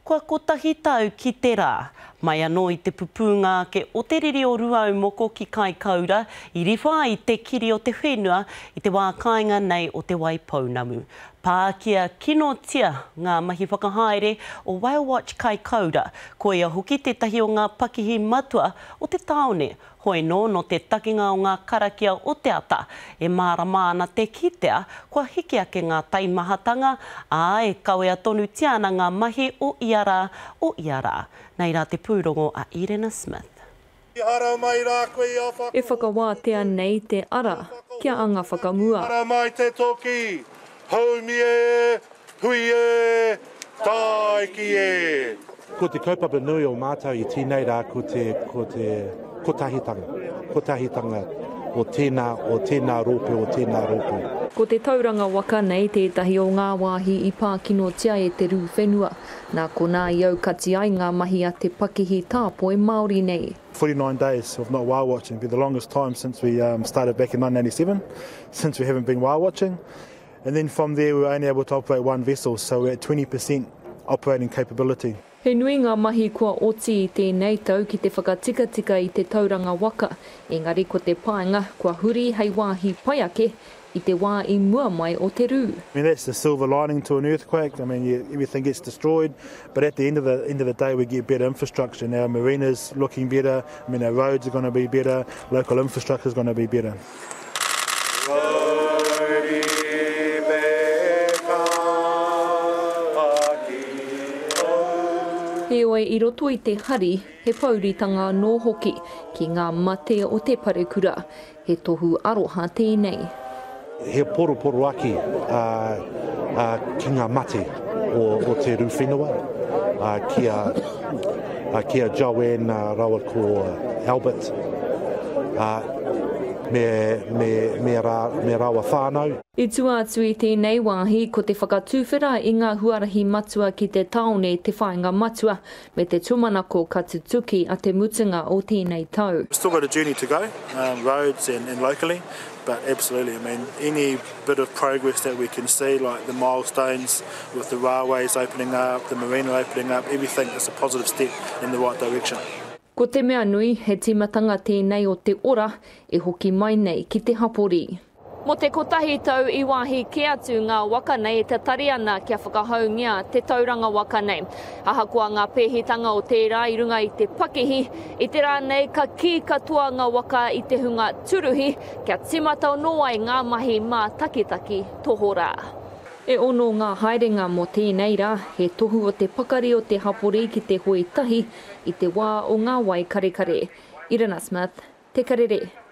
Kua kotahi tau ki te rā, mai anō i te pupūnga ake o te riri o Rūaumoko ki Kaikoura, i riwha ai te kiri o te whenua i te wā kāinga nei o Te Waipounamu. Pākia kinotia ngā mahi whakahaere o Whale Watch Kaikoura, koia hoki tētahi o ngā pakihi matua o te tāone Hoi nō, nō te takinga o ngā karakia o te ata, e mārama ana te kitea kua hiki ake ngā taimahatanga, ā, e kawea tonutia ana ngā mahi o ia rā, o ia rā. Nei rā te pūrongo a Irena Smith. E whakawātea nei te ara kia anga whakamua. Haramai te toki, haumi e, hui e, tāiki e. Ko te kaupapa nui o mātou i tēnei rā ko te, ko te kotahitanga, kotahitanga o tēnā, o tēnā rōpū, o tēnā rōpū. Ko te tauranga waka nei tētahi o ngā wāhi i pā kinotia e te rū whenua, nā konā i aukati ai ngā mahi a te pakihi tāpoi Māori nei. 49 days of not whale watching, be the longest time since we started back in 1987, since we haven't been whale watching. And then from there we were only able to operate one vessel, so we're at 20% operating capability. He nui ngā mahi kua oti i tēnei tau ki te whakatikatika i te tauranga waka, engari ko te painga kua huri hei wāhi pai ake i te wā i mua mai o te rū. I mean that's the silver lining to an earthquake, I mean you, everything gets destroyed, but at the end of the end of the day we get better infrastructure. Now marina's looking better, I mean our roads are going to be better, local infrastructure is going to be better. Heoi, i roto i te hari, he pouritanga anō hoki ki ngā mate o te parekura. He tohu aroha tēnei. He poroporoaki ki ngā mate o te rū whenua, ki a, ki a Joanne rawa ko Albert, me, me, me, rā, me rawa whānau. I tua atu i tēnei wāhi, ko te whakatuwhera i ngā huarahi matua ki te tāone te whāinga matua, me te tūmanako ka tutuki a te mutunga o tēnei tau. We've still got a journey to go, roads and, and locally, but absolutely, I mean, any bit of progress that we can see, like the milestones with the railways opening up, the marina opening up, everything is a positive step in the right direction. Ko te mea nui, he tīmatanga tēnei o te ora e hoki mai nei ki te hapori. Mō te kotahi tau i wāhi kē atu ngā waka nei e tatari ana kia whakahoungia te tauranga waka nei. Ahakoa ngā pēhitanga o tērā i runga i te pakihi, i te rā nei ka kī katoa ngā waka i te hunga turuhi kia tīmata anō ai ngā mahi mātakitaki tohorā. E ono ngā haerenga mō tēnei rā, he tohu o te pakari o te hapori ki te hoe tahi i te wā o ngā wai karekare. Irina Smith, Te Karere.